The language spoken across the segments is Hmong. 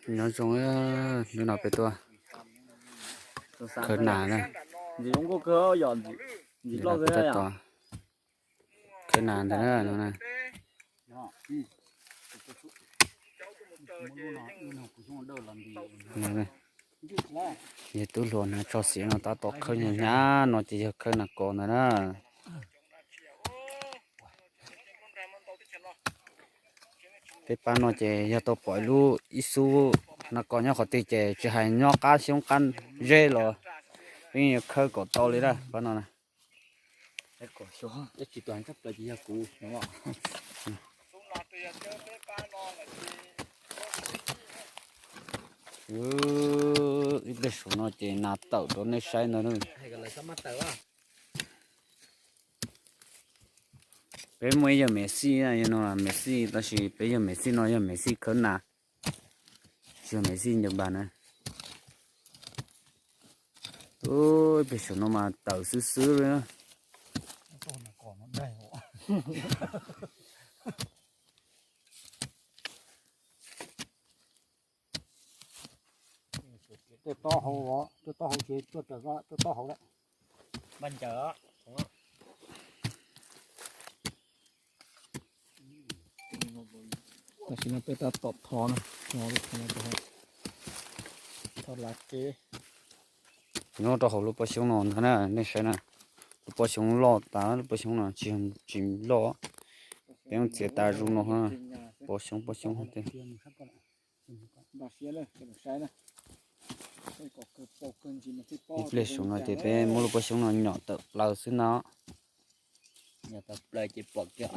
Nyob zoo, hnub no peb tuaj khawb nas na. Tab tom khawb nas ntag na no na. Yawg tub hluas hnav tsho xiav no tab tom khawb hnyav hnyav no ces yog khawb nas kos ntag na. Peb pab no ces yog tau pom ib lub ib xub nas kos nyob qhov twg ces tsis hais nyob qab xyoob qab zeb los peb yeej yuav khawb kom tau li na pab no na. Ib pliag saum no ces nas tawm rau nej saib ntag na. Peb muaj ib yawg Mem Xij, yawg no Mem Xij, tab sis peb yawg Mem Xij no yog Mem Xij khawb nas, tsis yog Mem Xij ncaws npas na. Ib pliag saum no mas tawm xwb xwb li. Tuaj taub hau, tuaj taub hau ces tuaj raws tuaj taub hau lawm. Tam sim no peb tab tom thov na, thov lawv kev. Nyob rau hauv lub pob xyoob no ntag na, nej saib na. Lub pob xyoob loj tas, lub pob xyoob no tsis, tsis loj. Peb mus txiav tas zoo no, pob xyoob pob xyoob tej. Ib pliag saum no ces peb muab lub pob xyoob no nyom tawm plaws xwb na. Yog tawm plaws ces pom kiag.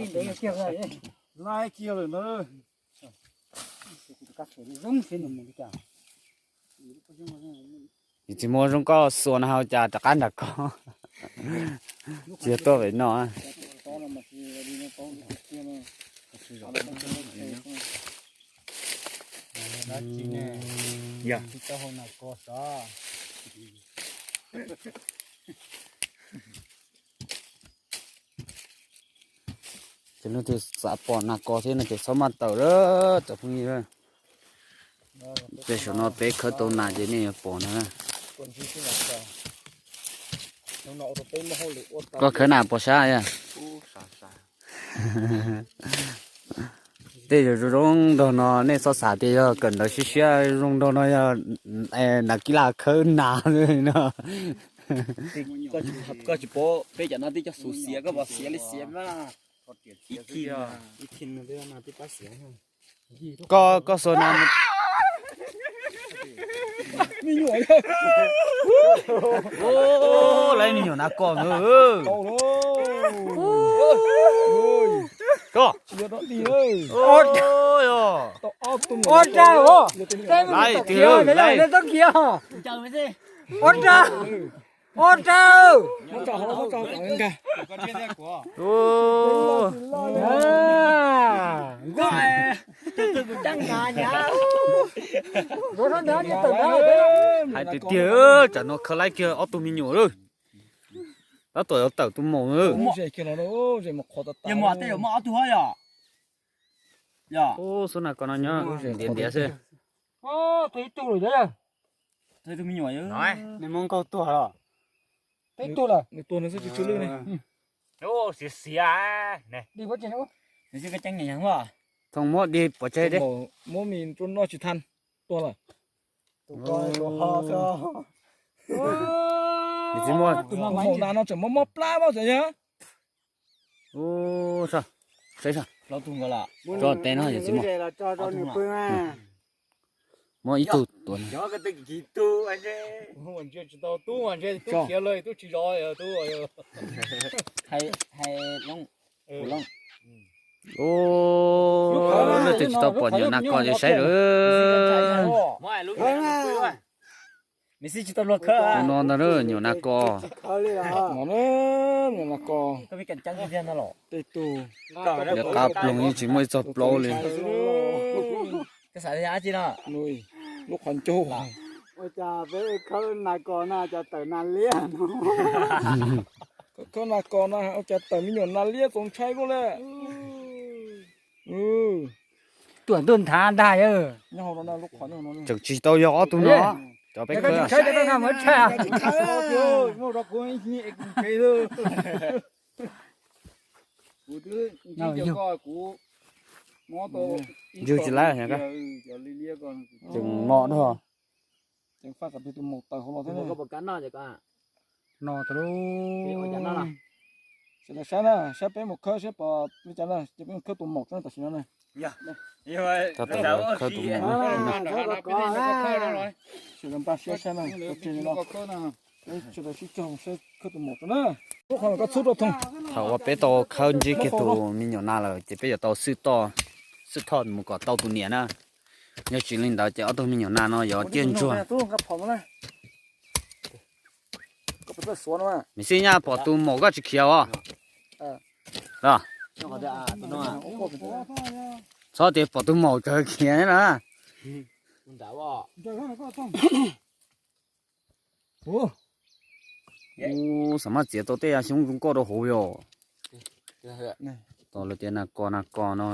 Yus txiv muab zoo koj xuas no hauv cas rov qab nram koj. Tsis yog tuaj vem no. Ces leej twg xav pom nas kos thiab no ces txhob maj tawm lawm cov phooj ywg. Peb saum no peb khawb tau nas ces nej yuav pom ntag. Koj khawb nas pom sab yog? Tej zoo zoo nraug no nej txhob xav tias yog kawm ntawv siab siab, zoo nraug no yog nas kib laj khawb nas no. Koj tsis paub peb cov no twb coj xus xiav, koj pom xiav li xiav mas. Koj, koj xuas nas. Lawv me nyuam nas kos ntawd. Koj. Ua rau, laiv tiag, laiv. Ua rau, ua rau. Hais tiag tiag, tsam no khawb laib kiag ob tug me nyuam lawm. Tab tom yuav tawm tus maum lawm. Xub nas kos no nyob ntiav ntiav xwb. Tus ib tug lawm. Nws muab nkaug tuag los? Tus ib tug lawm. Nws tuag nws xwb tsis tsw lwj ne. Xiav xiav ne. Thooj muab dig pov tseg. Muab mis rau noj tsis than, tuag lawm. Tus maum na no tseem mob mob plab mas tseem yog. Tso tes no yawm txiv muam. Muab ib tug tuav. Leej twg tsis tau pom nyuam nas kos ces saib lawm. Tus no ntag na, nyuam nas kos. Nyuam nas kos. Lawv qab ploog yeej tsis muaj ib txoj plaub li. Lub qhov ncauj. Ua cas peb khawb nas kos na cas tawm nas liab no. Khawb nas kos na, ua cas tawm me nyuam nas liab txaus ntshai koj le. Tuam ntuj nthav ntag. Tseem tsis tau yog ob tug no, cov peb khawb. Yug tsis laib, tseem mos dhau. No, sawv daws saib na, saib peb mus khawb saib pom li cas na, ces peb mus khawb tus maum tam sim no na. Tab tom khawb tus maum. Sawv daws npaj siab saib na, sawv daws sib cog saib khawb tus maum na. Thaum uas peb tau khawb ntsib kiag tus me nyuam nas lawm ces peb yuav tau xwb toj, xwb thoj mus kom tau tus niam na. Yog tsis li ntawd ces ob tug me nyuam nas no yuav ciaj ntsuag. Mej xib nyaj pom tus maum koj tsis khiav os. Txhob tias pom tus maum tawg khiav na. Ub, xam maj txiav tau tej yam xyoob zoo nkauj rau hauv yom. Tos lawv tias nas kos nas kos no.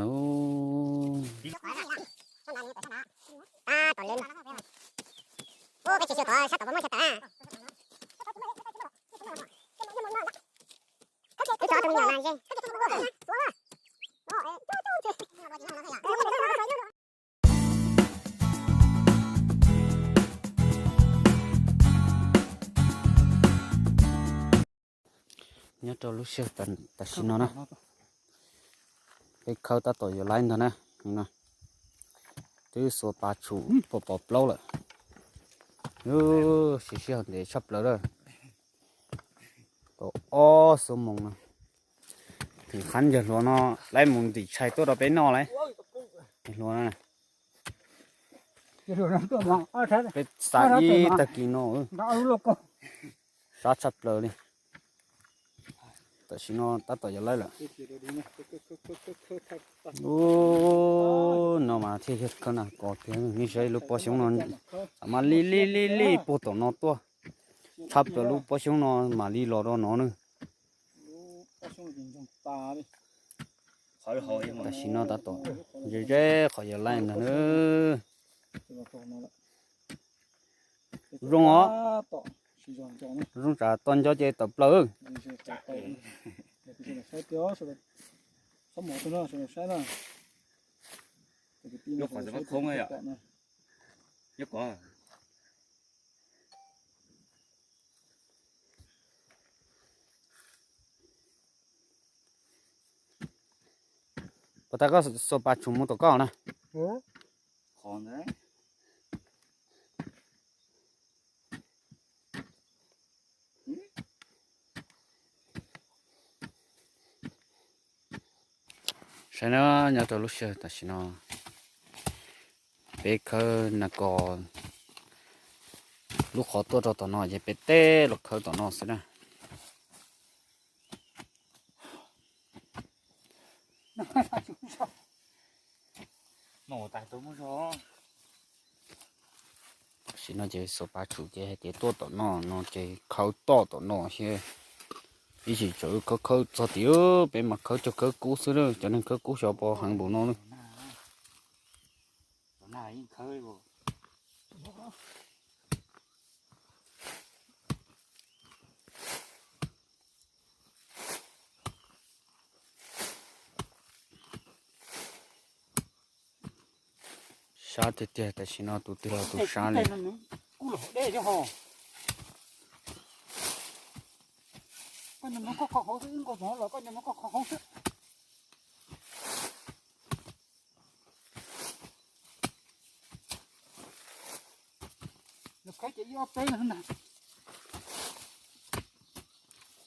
Nyob rau lub sij hawm tam sim no na, peb khawb tab tom yuav laib ntag na. Twb xuas pas tshum pom pom plaub lawm. Siv sij hawm ntev tshaj plaws lawm. Tau ob xuab moos no, thim qhab ncawg hluas no laib mus ntim tshais tuaj rau peb noj lauj. Hluas no, peb xa ib tag kis no, sab tshaj plaws li. Tam sim no tab tom yuav laib lawm. Ub, no mas thiaj yog khawb nas kos tiag, nej saib lub pob xyoob no, mam li li li li puag tom no tuaj, tshaj plaws lub pob xyoob no mam li los rau no na. Tam sim no tab tom ze ze qhov yuav laib ntag na. Zoo os, zoo tsam toj nco ces tawm plaws. Puas tas koj xuas pas tshum mus tom koj na? Saib na, nyob rau lub sij hawm tam sim no peb khawb nas kos lub qhov tuaj rau tom no ces peb teb los khawb tom no xwb na. Tam sim no ces xuas pas tshum ces hais tias tuaj tom no no ces khawb toj tom no thiab. Ib sim tsam khawb khawb txog tim peb mas khawb cov khawb kub xwb, cov neeg khawb kub xyov puas heev npaum no na. Sab tiag tiag, tam sim no tus twg los tus sab li.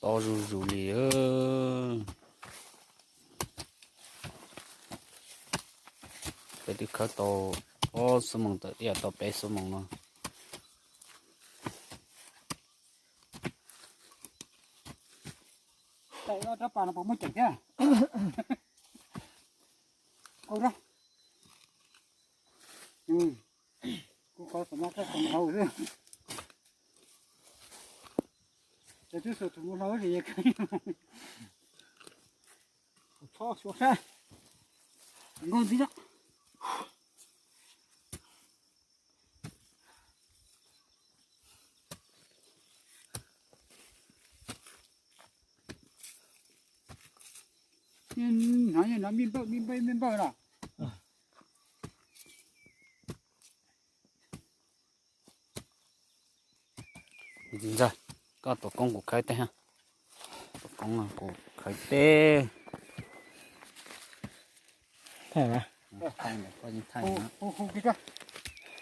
To zuj zus li. Peb twb khawb tau ob xuab moos tawm ib yam tau peb xuab moos no. Kuv qhov tau mas koj tau hau xwb. Ces twb Tus muaj hlau ris, txhob xyuas sab, nkaug ntxiv no. Hnov nyob nov mij npawj mij npawj mij npawj no. Ntxawg, koj tuav koob kuv khawb teb, tuav koob kuv khawb teb. Thaij, hu kiag,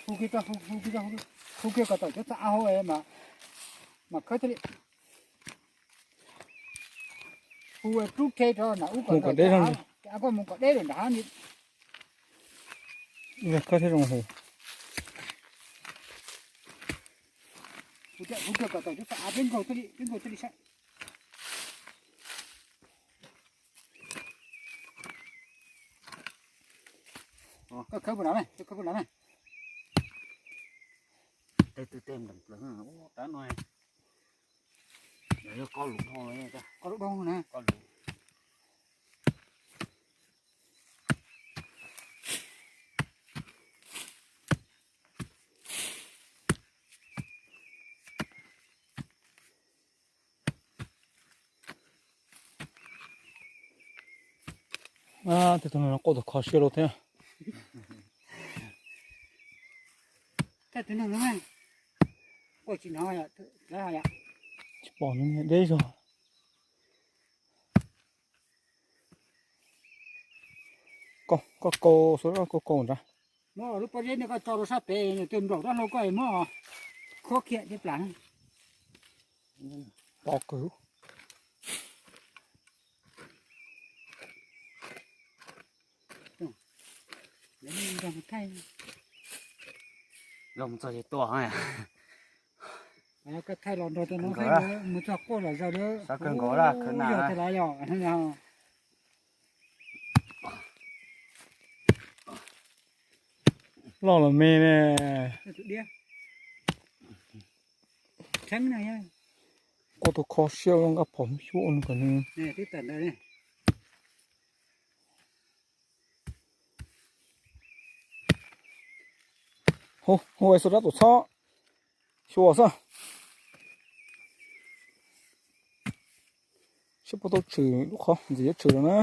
hu kiag, hu kiag, hu kiag kom tawm cov txaj hauv mas khawb thiaj li. Hu rub rhe rau nram ub kom deb, koj mus kom deb lawm nram hav ni. Khawb thiaj zoo hu. Hu kiag kom tawm cov txaj av peb nkaug thiaj li, peb nkaug thiaj li saib. Koj khawb puas nram, koj khawb puas nram. Tej twg tej npleem plaws tab no. Yog koj lus dhau, koj lub dhau na. Tej tug no quaj tus kho siab lawm thiab. Tsis pom deb zog. Koj kaus, koj kaus nrad. Muab lub pob zeb no koj tso rau sab pem, nws twb nplaum rab hlau koj muab khuab kiag tej plas. Pov kawg. Los mus txog ces tua. Koj thaij los nrog tus no mus txog quaj zom zaws lawm. Sab kawg nkaus lawm, khawb na. Loj los me ne. Quaj tus kho siab nqa phom xyuam no kom nws. Hu, hu es xo rab tus txhob xyuas xwb. Saib puas tau tshwm lub qhov ntxiv yuav tshwm lawm na.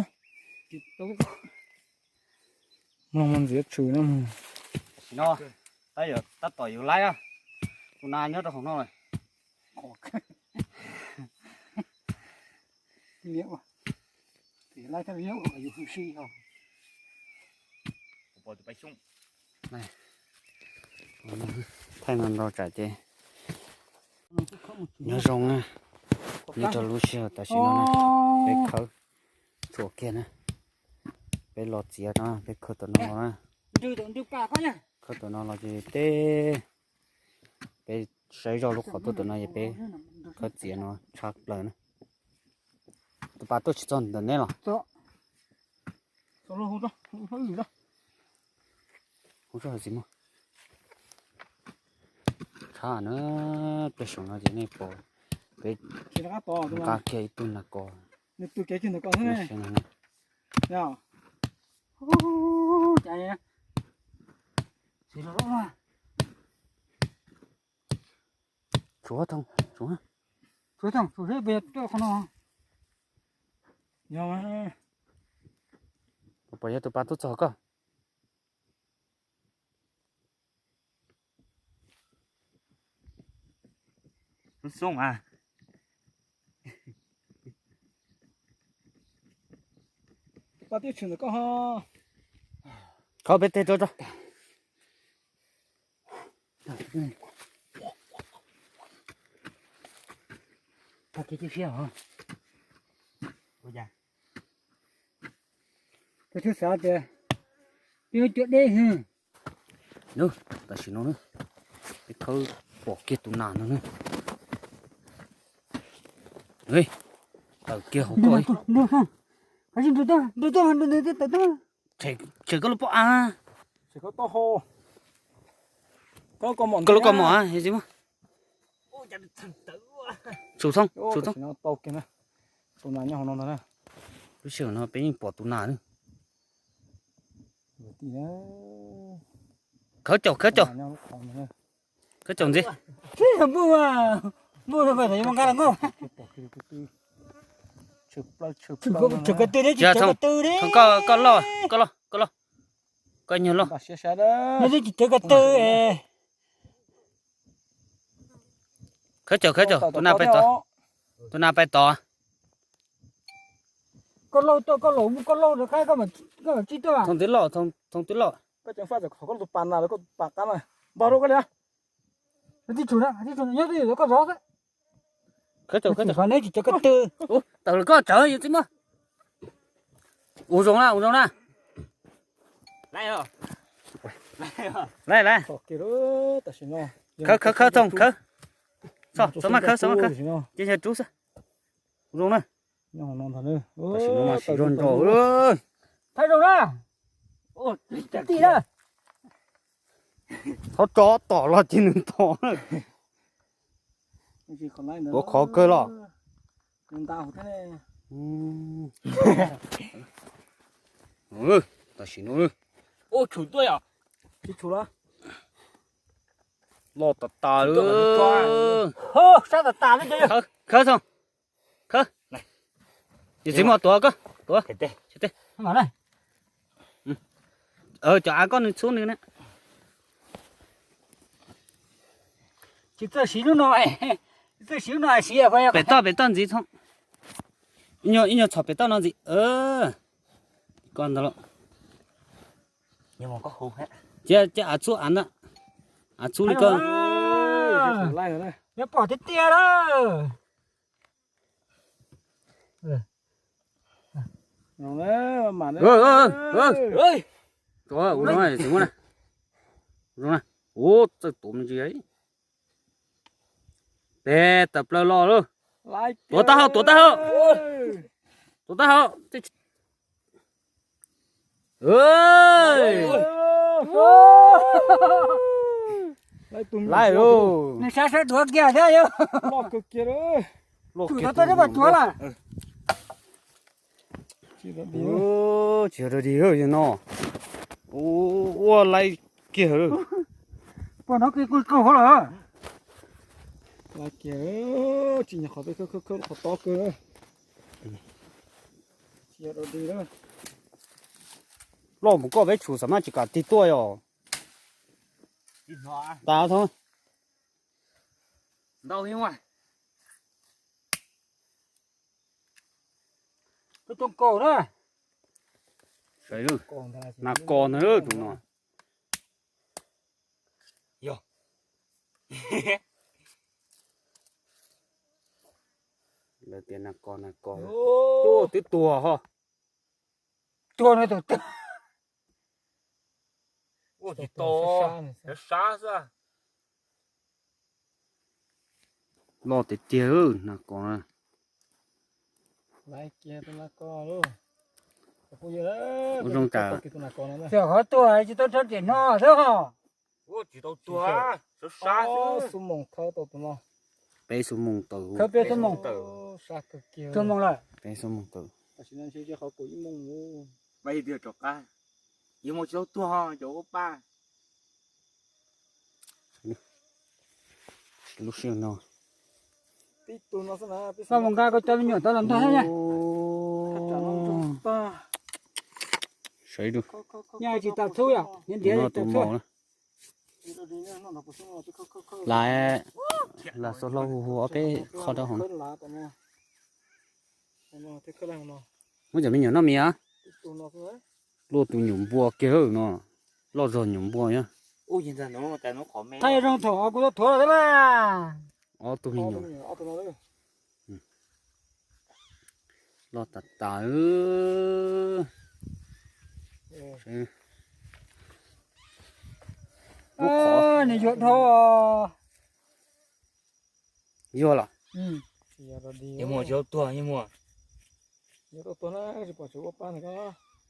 Mloog mas ntxiv yuav tshwm na. Tam sim no tab tom yuav laib, tus nas nyob rau hauv no lawm. Thaij no nrau tsam ces nyob zoo na. Nyob rau lub sij hawm tam sim no na, peb khawb txhuam kiag na. Peb los txiav no, peb khawb tom no los na. Khawb tom no los ces peb, peb saib zoj lub qhov tuaj tom no ces peb khawb txiav no tshaj plaws na. Tus pas tuaj tsis txog ntawm neb los? Hu txoj hais txiv muag. Tshaj na, peb saum no ces nej pom peb nqa kiag ib tug nas kos. Tshuav thooj, tshuav. Puas yog tus pas tuaj txog koj? Xoob a. Pas twb tshwm ntawm koj ho. Qhov peb teg rau rau. Koj twb xav tias peb yuav cua deb hwv. Nub, tam sim no na, peb khawb pom kiag tus nas no na. Tawm kiag hauv ko. Tshem koj lub pob av. Koj lub kaus mom, txiv muag. Tshum thooj, tshum thooj. Tus nas nyob hauv no ntag na. Lub sij hawm no peb yeej pom tus nas na. Khawb caum, khawb caum. Khawb caum ntxiv. Tsis yog npuj, npuj no mas yog nqa los nkauj. Tsis yog twg ne, tsis yog twg ne. Koj loj, koj loj, koj loj. Koj nyuag loj. No twb tsis yog twg. Khawb caum, khawb caum, tus nas pais tod. Tus nas pais tod. Koj lauj, koj lauj, koj lauj rau qab koj mam tsib tuaj. Thooj twb loj, thooj twb loj. Koj ceev faj txog koj tus pas nas los koj tus pas qab na. Npog rau koj li. Tib tshum na, tib tshum na, nyob twj ywm koj zov xwb. Khawb caum, khawb caum. Neb tsis cov ko tw. Tawm los koj tsawv yus txiv muag. Ua zoo na, ua zoo na. Laij, laij. Khawb, khawb, khawb, thooj, khawb. Txhob maj khawb, txhob maj khawb. Ces yog rub xwb. Ua zoo na. Tam sim no mas siv zog nrau. Thaij zoo na. Tim na. Txhob tso tom los ces nws tom. Ua qhov kawg los. Tam sim no loj tas tas. Khawb, khawb, khawb. Yus txiv muag tuav koj, tuav. Cov av koj nws txhub nws na. Tsis txawj siv lub no, tsis txawj siv lub no siv. Pem toj, pem toj ntxiv txhob. Ib nyuag txhom pem toj no ntxiv. Koj ntag los. Cia, cia av txhub av ntag. Av txhub li koj. Neb pom tiag tiag lawm. Ua zoo na, txiv muag na. Ua zoo na. Ua txawj tuav me ntsis. Pem tawm plaws los lawm. Tuav taub hau, tuav taub hau. Tuav taub hau. Laij lauj. Nws sab sab duav kiag thiab yog. Loj kawg kiag. Tsum tau tuaj neb mam tuav lawm. Tsis yog dog dig no. Ua laij kiag. Pom no kuj kaug hauv lawm. Laij kiag, tsis nyog qhov peb khawb khawb khawb qhov tob kawg. Tsis yog dog dig na. Loj mus koj peb tshum xav mas tsis kam tig tuaj yom. Tas tho. Nas kos ntag tus no. Yog. Lawv tias nas kos, nas kos. Tuaj twb tuag ho. Tuag no tus twg? Ua tsis tau, sab sab xwb. Loj tiag tiag nas kos na. Ua zoo tas. Qhov tuag tsis tau rho tiam no xwb ho. Tsis tau tuag, sab sab xwb. Peb xuab moos tawm. Khawb peb xuab moos. Xuab moos lawm. Peb xuab moos tawm. Mas yog tias rov qab, yus mus tsis tau tuag cov ua paj. Lub sij hawm no. Koj mus nqa koj cov me nyuam tau los ntag na. Saib du. Nyaj tsis tas txhub yom, ntiav tsis tas txhub. Las, las xaus hlau hu hu ob peb qho rau hauv na. Muab cov me nyuam noj mias. Luaj tus nyuam npua kiag no. Loj zog nyuam npua nyob. Thaij zoo thaum kuv tau thuav lawm thiab na. Ob tug me nyuam. Loj tas tas. Nws yuav dhau. Yuav los? Yeej muaj tsis tau tuag, yeej muaj.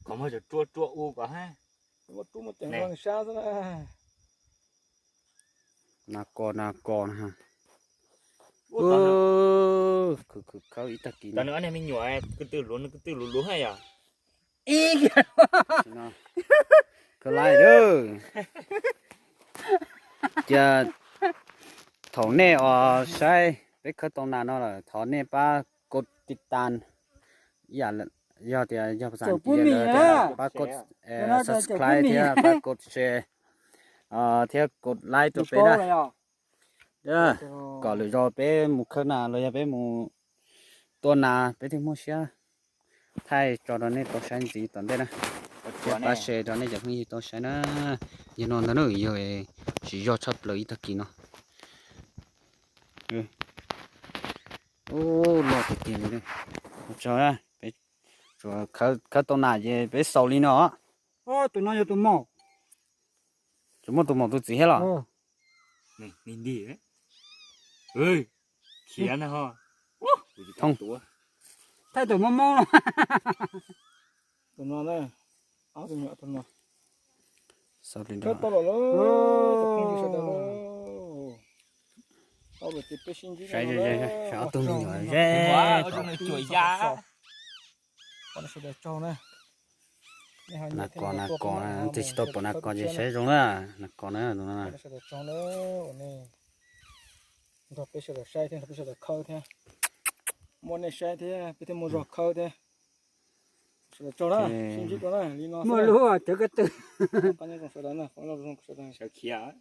Kom muaj cov rua rua u kom hab. Nas kos, nas kos na. Khwv khwv khawb ib tag kis no. Nws ob niag me nyuam kwv tw luv, nws kwv tw luv luv yom. Ib, khawb laij lawm. Cia thaum nej os saib peb khawb tau nas no lawm, thov nej pab kos tiv tas, ib yam yog tias yog pab kos subscribe thiab pab kos share thiab kos like rau peb na. Kom lwm zaus peb mus khawb nas los yog peb mus tua nas peb thiaj muaj siab thaij tso rau nej tau saib ntxiv tom ntej na. Thiab pab share rau nej cov phooj ywg tau saib na. Yog no ntag na, yog tsis yog tshaj plaws ib tag kis no. Ub, loj tiag tiag li. Ua tsaug na, peb tsuas khawb tau nas ces peb xaus li no. Tus no yog tus maum. Tsuas muaj tus maum tus txiv thiab los? Khiav na ho. Thoob. Thaij tus mob mob no. Tus no, ob tus nyuam tus no. Xaus li no. Tau lawm, tus phooj ywg sawv daws lauj. Tau lawm ces peb sib ntsib. Saib, saib ob tug me nyuam ze. Cuam ya. Sawv daws tsaug na. Nas kos, nas kos, twg tsis tau pom nas kos ces saib zoo na, nas kos na. Sawv daws tsaug na, uas nej nrog peb sawv daws saib thiab nrog peb sawv daws khawb thiab. Muaj nej saib thiab peb thiaj muaj zog khawb thiab. Sawv daws tsaug na, sib ntsib dua na, li no muaj lub cawv ko tw. Qab nyob zoo sawv daws na, qab nyob zoo sawv daws. Sawv khiav.